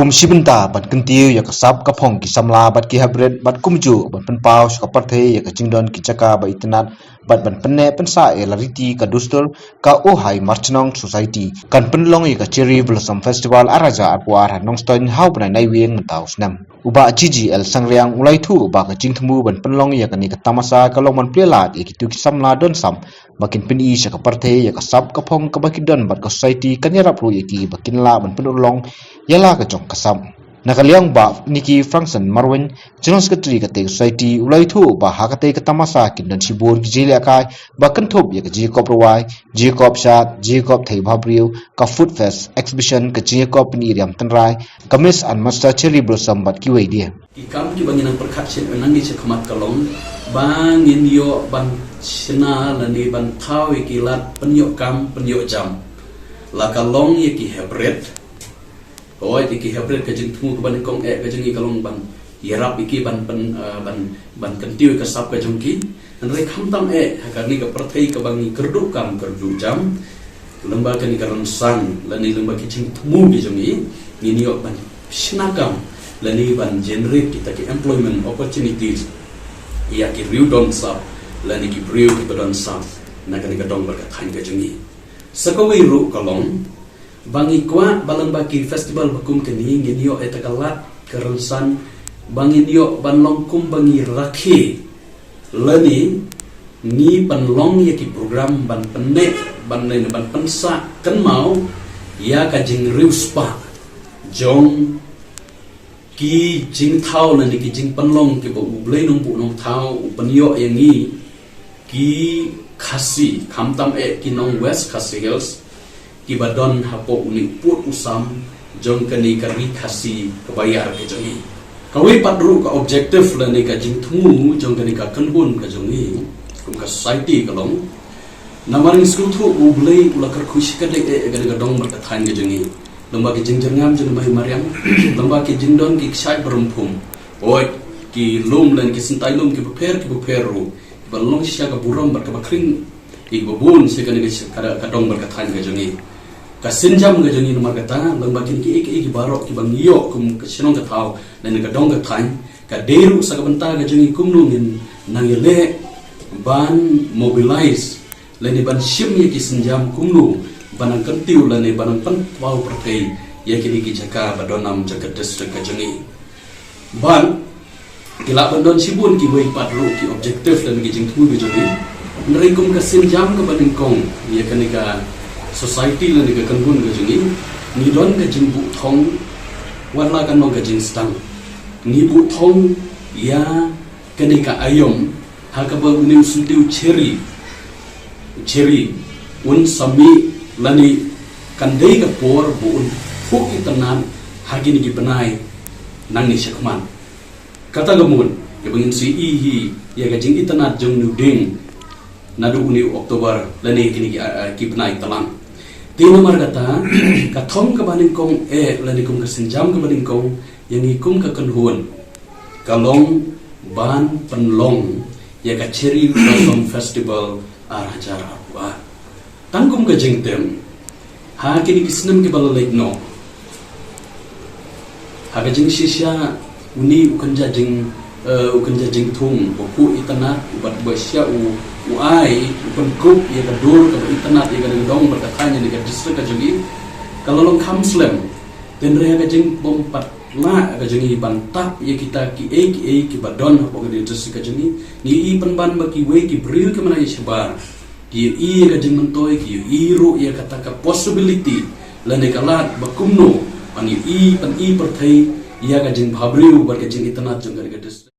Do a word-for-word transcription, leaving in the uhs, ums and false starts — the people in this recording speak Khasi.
Kum shi bynta ban kyntiew ïa ka sap ka phong ki samla bad ki hybrid bad kumjuh ban pynpaw sha ka pyrthei ïa ka jingdon ki jaka ba itynnad bad ban pynneh pynsah ïa la riti ka dustur ka Uhai Marchnong Society kan pynlong ïa ka Cherry Blossom Festival ar hajar arphew ar ha Nongstoiñ ha u bnai Naiwieng mynta u snem. U Bah G G L Sangriang u la ïathuh ba ka jingthmu ban pynlong ïa kane ka tamasa ka long ban plie lad ïa kito ki samla don sap ba kin pyni sha ka pyrthei ïa ka sap ka phong kaba ki don bad ka society kan ïarap ruh ïa ki ba kin lah ban pynurlong ïa la ka jong ka sap. Na ka liang Bah Nicky Frankson Marwein, General Secretary ka tei ka society, u la ïathuh ba ha ka tei ka tamasa kin don shibun ki jingïalehkai ba kynthup ïa ka jingïakop rwai, jingïakop shad, jingïakop thei bhabriew, ka food fest, exhibition, ka jingïakop pyni riam tynrai, ka Miss and Master Cherry Blossom bad kiwei de. Ki kam kiba ngi nang pyrkhat shen nang ngi sha khmat ka long ba ngin ïoh ban shna lane ban thaw ïa ki lad pynïoh kam pynïoh jam. La ka long ïa ki hybrid. Hooid, ïa ki hybrid ka jingthmu kaba nyngkong eh ka jong ngi ka long ban ïarap ïa ki ban ban, eh, ban, ban kyntiew ïa ka sap ka jong ki. Hynrei khamtam eh ha kane ka pyrthei kaba ngi kyrduh kam kyrduh jam. Lyngba kane ka rynsan lane lyngba ki jingthmu ki jong ngi, ngin ïoh ban shna kam lane ban generate kita ki employment opportunities ïa ki riew don sap lane ki briew kiba don sap na kane ka dong bad ka thaiñ ka jong ngi. Sa kawei ruh ka long ba ngi kwah ba lyngba ki festival ba kum kane ngin ïoh ïa ka lad ka rynsan ba ngin ïoh ban long kum ba ngi rakhe lane ngi pynlong ïa ki program ban pynneh ban lane ban pynsah kynmaw ïa ka jingriewspah jong ki jingthaw lane ki jingpynlong kiba U Blei Nongbuh Nongthaw u pynïoh ïa ngi ki Khasi, khamtam eh ki nong West Khasi Hills, kiba don hapoh une u pud u sam jong kane ka ri Khasi kaba ïar ka jong ngi. Kawei pat ruh ka objective lane ka jingthmu jong kane ka kynhun ka jong ngi kum ka society ka long, namar ngi sngewthuh U Blei u la kyrkhu shikatdei eh ïa kane ka dong bad ka thaiñ ka jong ngi. Lyngba ki jingjyrngam jong ngi mariang, lyngba ki jingdon ki kshaid ba rymphum, hooid, ki lum lane ki syntai lum kiba pher kiba pher ruh, kiba long shisha ka burom bad kaba khring ïa kiba bun sha kane ka, ka, ka dong bad ka thaiñ ka jong ngi. Ka sienjam ka jong ngi namar kata, lyngba kine kiei kiei ki baroh kiba ngi ïoh kum ka shnong ka thaw lane ka dong ka thaiñ, ka dei ruh sa ka bynta ka jong ngi kumno ngin nang ïaleh ban mobilize lane ban shim ïa ki sienjam kumno ban nang kyntiew lane ban nang pynpaw pyrthei ïa kine ki jaka ba don nam jong ka district ka jong ngi. Bad ki lah ban don shibun kiwei pat ruh ki objective lane ki jingthmu ki jong ngi. Hynrei kum ka sienjam kaba nyngkong ïa kane ka society lane ka kynhun ka jong ngi, ngi don ka jingbuh thong wat la kan long ka jingstang. Ngi buh thong ïa kane ka aïom ha kaba une u syntiew Cherry, Cherry un sa mih lane kan dei ka por ba un phuh itynnad ha kine ki bnai nangne shakhmat. Kata ka mut kaba ngin sa ïohi hi ïa ka jingitynnad jong une u dieng naduh une u October lane kine ki, ah, ah, ki bnai tlang. Te namar kata ka thong kaba nyngkong eh lane kum ka sienjam kaba nyngkong ïa ngi kum ka kynhun ka long ban pynlong ïa ka Cherry Blossom Festival ar hajar arphew ar. Tang kum ka jingtem ha kine ki snem kiba la leit noh, ha ka jingshisha une u kynja jing, eh, u kynja jingthung ba phuh itynnad, u bat ba shisha u, u ai, u pynkup ïa ka dur kaba itynnad ïa ka dong bad ka thaiñ ïa ka district ka jong ngi, ka la long kham slem. Hynrei ha ka jingbym pat lah ka jong ngi ban tap ïa kita kiei kiei kiba don hapoh ka district ka jong ngi, ngi i pynban ba kiwei ki briew kiba na ïa shabar ki ïohi ïa ka jingmyntoi, ki ïohi ruh ïa kata ka possibility lane ka lad ba kumno ban ïohi, ban i pyrthei ïa ka jingbhabriew bad ka jingitynnad jong ka district.